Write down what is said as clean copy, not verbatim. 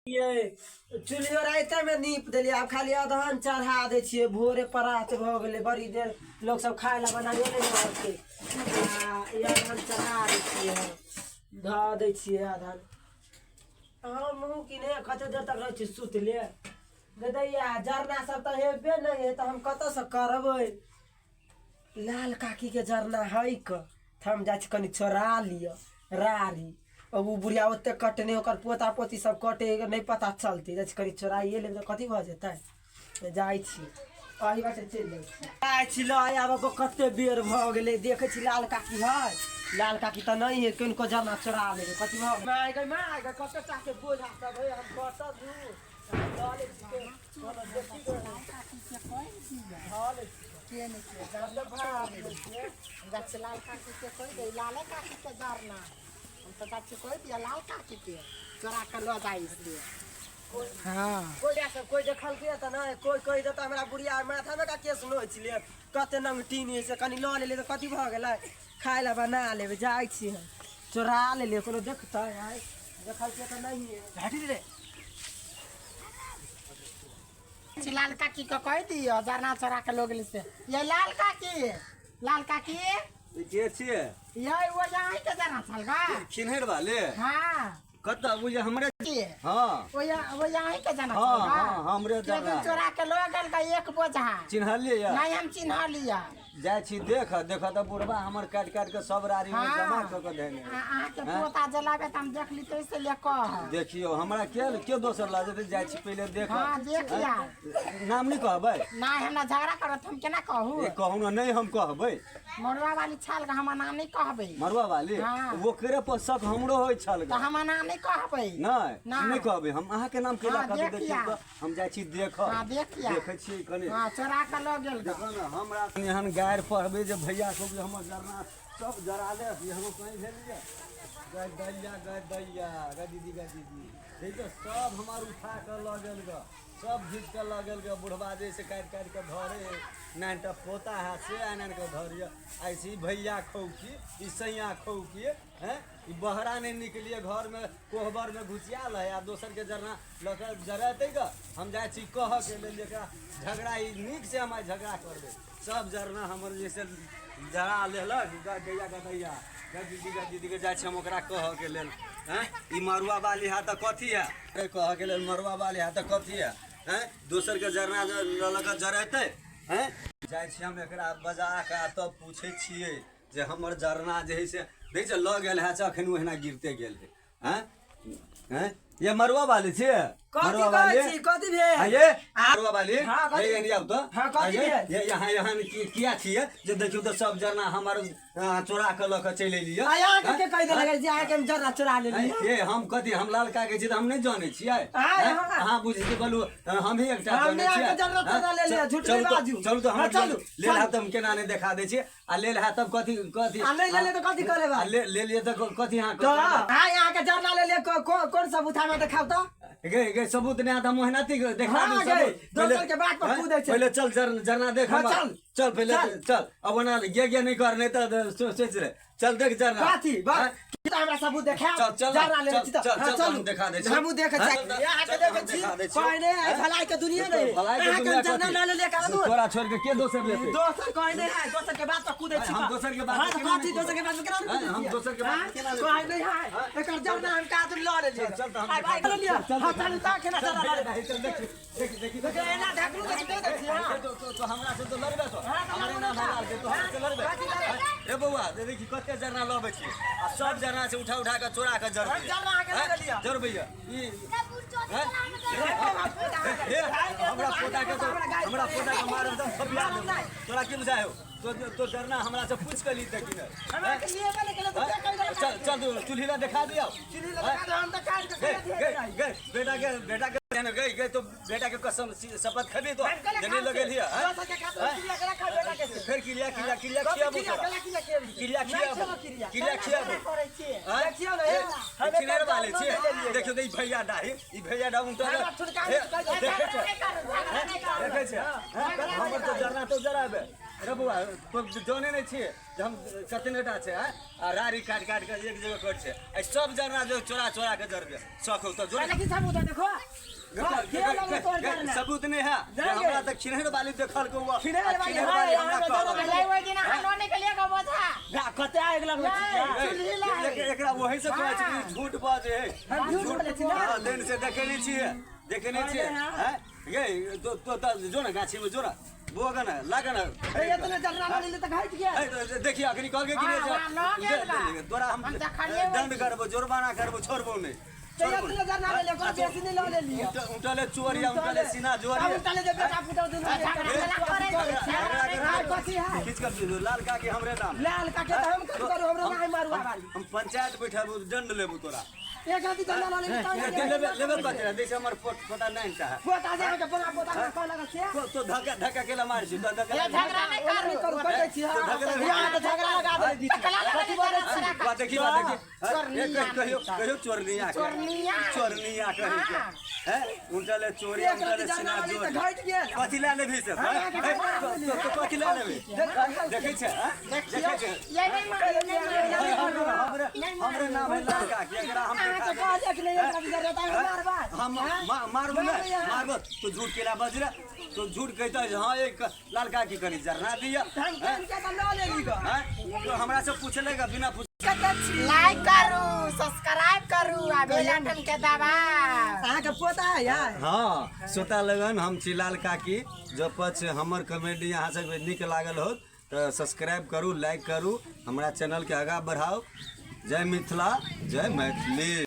ये चूल्हियो राइते में नीप देलियै, आब खाली अदहन चढ़ा दै छियै। भोरे परात भऽ गेलै, बड़ी देर लोक सब खाय लए बनाइयो नहि रहल छै। आ ई अदहन चढ़ा दै छियै हम, धऽ दै छियै अदहन। हमहूँ कि नहि कते देर तक रहै छी सुतले। दैया जरना सब तऽ हेबे नहि है, तऽ हम कतऽसँ करबै? लाल काकीके जरना है कऽ तऽ हम जाइ छी कनि चोरा लिअ रारी। अब ओ बुढ़िया ओते कटने, ओकर पोता पोती सब कटे, नहि पता चलतै। जाइ छी कनि चोराइए लेबै तऽ कथी भऽ जेतै? जाइ छी, एहि बाटे चलि जाइ छी। जाइ छी लऽ आब, कते बेर भऽ गेलै। देखै छी लाल काकी है? लाल काकी तऽ नहि है। किनको जरना चोरा लेबै, कथी भऽ गेलै? माय गै माय गै, कते टाके बोझा सब है, हम कतऽ दू लऽ लै छी। कोनो देखी गै, धऽ लै छी। के नहि के जरना चोरा लेलियै। हम जाइ छियै लाल काकीके कहि दे, लाले काकीके जरना। हम तऽ जाइ छियै कहि दिअ लाल काकीके, चोरा कऽ लऽ जाइ से। हँ, कोइ सब कोइ देखलकै तऽ नहि। कोइ कहि देता हमरा, बुढ़िया माथामे का केस नोचि लेत। कते नंगटीन है से कनि लऽ लेलियै तऽ कथी भऽ गेलै? खाय लए बना लेबै। जाइ छी हम, चोरा लेलियै, कोनो देखतै? आइ देखलकै तऽ नहिए। हटि रे। छी लाल काकी के कहि दिअ, जरना चोरा के लऽ गेली से। ये लाल काकी, लाल काकी। ई के छियै? ये वो यहाँ के जरना छल गा। खिन्हर वाले? हाँ। कतऽ ओ जे हमरे? के? हाँ। वो यहाँ के जरना हाँ, छल गा। हाँ, हमरे के जरना। दिन चोरा के लऽ गेल गा एक बोझा। चिन्हलियै या? नहीं, हम चिन्हलियै। जाइ छी देख देख तऽ बुढ़बा हमर काटि काटि कऽ सब रारी में जमा कऽ कऽ धेने। अहाँके पोता जलाबे तऽ हम देख ली तो इसलिए कह। देखियौ, हमरा के के दोसर लऽ जेतै? जाइ छी पहिले देख। हाँ, देख या। नाम नहि कहबै? नहीं, हमरा झगड़ा करत, हम केना कहू? ए कहू ने, नहि हम कहबै। मरुआ वाली छाल के हमर नाम नहीं कहबै। मरुआ वाली? हाँ। ओकरे पर शक हमरो होइ छल। तऽ हमर नाम नहीं कहबै। नहि। नहि। नहि कहबै हम अहाँके नाम। केला हाँ, कहबै? देख देखियौ या। तऽ हम जाइ छी देख। हाँ, देख या। देखै छियै कनि। हाँ, चोरा के लऽ गेल गा। देखो ने, हमरा एहन गारि पढ़बै जे भैया सब जे हमर जरना सब जरा ले। हम कहीं भेलियै गै दैया, गै दैया, गै दीदी, गै दीदी, देखियौ सब हमर उठा कऽ लऽ गेल ग, सब घीच कऽ लऽ गेल ग। बुढ़बा जे से काटि काटि कऽ धरे, नानिटा पोता है से आनि आनि कऽ धरिय। ऐसे ही भैया खौकी, ई सैया खौकी हैं, ई बहरा नहि निकलिए, घरमे कोहबरमे घुसियाल है आ दोसरके जरना लऽ कऽ जरेतै ग। हम जाइ छी कहऽके लेल एकरा झगड़ा, ई नीक से हम आइ झगड़ा करबै। सब जरना हमर जे से जरा लेलक। गै दैया, गै दैया, गै दीदी, गै दीदी के जाइ छी हम ओकरा कहऽके लेल। हैं, ई मरुआ बाली है तऽ कथी है? अरे कहऽके लेल मरुआ बाली है तऽ कथी है? हैं, दोसरके जरना लऽ कऽ जरेतै? हैं, जाइ छी हम एकरा बजा कऽ आ तब पूछै छियै जे हमर जरना जे है से देखै छै लऽ गेल है से अखन ओहिना गिरते गेल है। हैं हैं, ये मरुआ वाली छियै? कथी मरुआ कहै वाली छी? कथी भेल? हाँ, ये मरुआ वाली। हाँ, कथी? ये एनी आउ तऽ। हाँ, कथी ये भेल? ये यहाँ यहाँ किया छियै जे देखियौ तऽ सब जरना हमर चोरा कऽ लऽ कऽ चलि एलियै? आ अहाँके के कहि देलक जे अहाँके हम जरना चोरा लेलियै? ये हम कथी, हम लाल काके छी तऽ हम नहि जानै छियै? आँय, हैं? हाँ। अहाँ बुझै छियै, बोलू, हमही एकटा हम जानै नहि छियै। अहाँके जरना हैं? चोरा लेलियै, झूठ चलू नहि तऽ- बाजू। चलू तऽ हाँ, हमर चलू, लेल चलू। हैत तऽ हम केना नहि देखा दै छियै? आ लेल हैत तब कथी कथी? आ नहि लेलियै तऽ कथी कऽ लेबै? आ ले लेलियै तऽ कथी अहाँ तऽ आइ अहाँके जरना लेलियै, कोन सबूत हमरा देखाउ तऽ? गे गे, सबूत नहि हैत, हम ओहिना देखा हाँ, दू गे, सबूत। दोसर के बात पर हैं? कूदै छै। पहिले चल जरना देख। हाँ, हमर। चल। चल पहिले। चल। चल, अब ओना गे गे नहि कर, नहि तऽ सोचि रे। चल देख जरना। कथी बस हैं? की तऽ हमरा सबूत देखाउ। चल, चल, जरना लेने चल, छी तऽ चल, हाँ, चल, चलू। हम देखा दै छी। हमहूँ देखै हाँ, छी। चल, चल, अहाँके चल, देखै हम छी। देखा दै छी। कहने है भलाई के दुनिया नहीं। भलाई के अहाँके दुनिया जरना कथी? न लेले का दू। तोरा छोड़ के के दोसर लेतै? दोसर कहने है, दोसर के बात पर कूदै छी। हम दोसर के बात हाँ, पर तऽ केना कथी नहि दोसर के बात पर केना हैं? कूदै हम छियै? दोसर के बात हाँ? पर केना नहि कहै नहीं है, एकर जरना हम कादुन लऽ लेलियै। चल, चल तऽ हम आइ देखा भाइ दै लऽ लिअ। चल, हाँ, चलू तऽ केना चल जरना लऽ भैया, लेबै। चल देखी देखी देखी। देखियौ, एना ढकलू तऽ दे दै छी। हाँ। तो हमरा से तो लड़बे तो। हाँ, तऽ हमरे लड़बे नाम तऽ। हलाल के, तो हमरा से लड़बे? कथी लड़बे? ए बौआ, देखी कते जरना लबै छी आ सब जरना से उठा उठा के चोरा के जरबै। हम जरना अहाँके लऽ लेलियै। जरबैया ई? हैं? हे, हमरा पोता के तो, हमरा पोता के मारब तऽ थपिया देब। तोरा की बुझाय हो? तो तो जरना हमरा से पूछ के ली तऽ कि नहि? हमरा के लिए बने के तऽ के कहि देलक? चल चल, तू चूल्ही ला देखा दियौ। चूल्ही लगा दे, हम तऽ काटि के गई कहि दियै। गई गई, बेटा के, बेटा के गई गई, तो बेटा के कसम शपथ खेबी तो हम केला जनी खाइ लगेलियै छी। हैं? दोसर के खातिर क्रिया केला खाइ बेटा के से। फेर क्रिया क्रिया क्रिया कथी खियाबू क्रिया तोरा। केला क्रिया खियाबू? क्रिया नहि खियाबू। खेबो क्रिया। क्रिया केला खियाबू। केना करै छियै? हैं? देखियौ ने, हे, हम एकर चिनेर वाले जरनो छियै। नहि लेलियै। देखियौ तऽ ई भैया डाही, ई भैया डाहू तऽ हमरा छुटका हे, नहि कहि दे। देखै छै, झगड़ा नहि करू, झगड़ा नहि करू। देखै छै, हैं? हमर तो जरना तो जराबे। रे बौआ, तो जाने नहि छियै जे हम कतने टा छै, आँय? आ रारी काटि काटि कऽ एक जगह कर छै। आ सब जरना जो चोरा चोरा के जरबे शौक हो तो जो। लेकिन सबूत है, देखो। के लगो तोर जरना? सबूत नहीं है। नहीं है। हमरा तऽ खिनहर वाली देखल के हुआ। खिनहर वाली, हाँ, हमरा यहाँ कहलक। जरना। अरे ओहि दिन अहाँ लऽ निकलिए गो बोझा। गा, कते आगि लगबै छी? नहीं। चूल्ही लाइ। एकरा वही से कहै छै कि झूठ बाजे है। हम झूठ बोलै छी ना? हाँ, दिन से देखे नहीं छियै, देखे नहीं छियै। हाँ। हैं ये तो तो जो ना गाछी में जो ना बोगा ना लागा ना। ए, एतने जरना लऽ लेली तऽ घटि गेल। ए, देखिए अखनी कहलकै कि नहीं। हाँ, हाँ, लऽ गेल बा। तोरा हम हम देखलियै वही। दंड करबो, जुर्माना करबो, छोड़बो नहीं। तऽ एतने जरना ले ले, कोनो बेसी नहि लऽ लेलियै। उठले चोरिया, उठले सीना जोरिया। तब उठले जे बेटा पुतहु दुनू झगड़ा करै छै, झगड़ा नहि हाँ, कथी है? खींच कर दे, लाल काकी हमरे नाम। लाल काके तऽ हम कथी करू? हमरो नहि मारू वाली। हम पंचायत बैठाबू, दंड लेबू तोरा। एक राति जरना लऽ लेली तब लेबे लेबे कथी रे? जैसे हमर पोत पोता नहीं चाहे। पोता जे अहाँके बड़ा पोता हमरा कहलक से। तो धक्का धक्का केला मार छी तो धक्का। ये झगड़ा नहीं ओना नहि करू। करू, कहि दै छी, हाँ। तो झगड़ा नहि। यहाँ तऽ झगड़ा लगा देबै बीचमे। तकला लगा कथी बजै छी? बात देखी, बात देखी। चोरनिया। कहियो कहियो, चोरनिया के। चोरनिया। चोरनिया कही के हाँ। हैं, उनटले चोरिया, एक राति उनटले जरना सीना लऽ लेली जोर। तऽ घटि गेल। कथी लए लेबही से? हाँ, हैं? तो कथी लए लेबही? देखै छै, हैं? देखै छै। ये नहीं मारू, नहीं मारू। हमरे हमरे नाम है लाल काकी, एकरा हम अहाँके कहलियै कि नहि एक राति जरना तऽ अहाँ मारबै। हम मारबो नहीं, मारबो तो झूठ केला बजरा, तो झूठ कहता है हाँ, एक लाल काकी कनी जरना दिया। हम केन के तऽ लऽ लेली गऽ। हैं? तो हमरा से पूछलेगा बिना पूछ कतऽ छी? लाइक करू, सब्सक्राइब करू आ बेल आइकन के दबाउ। अहाँके पोता है यार? हाँ श्रोता लगन, हम छी लाल काकी। जब पछ हमर कॉमेडी अहाँ सबके नीक लागल हो तऽ सब्सक्राइब करू, लाइक करू, हमरा चैनलके आगाँ बढ़ाउ। जय मिथिला, जय मैथिली।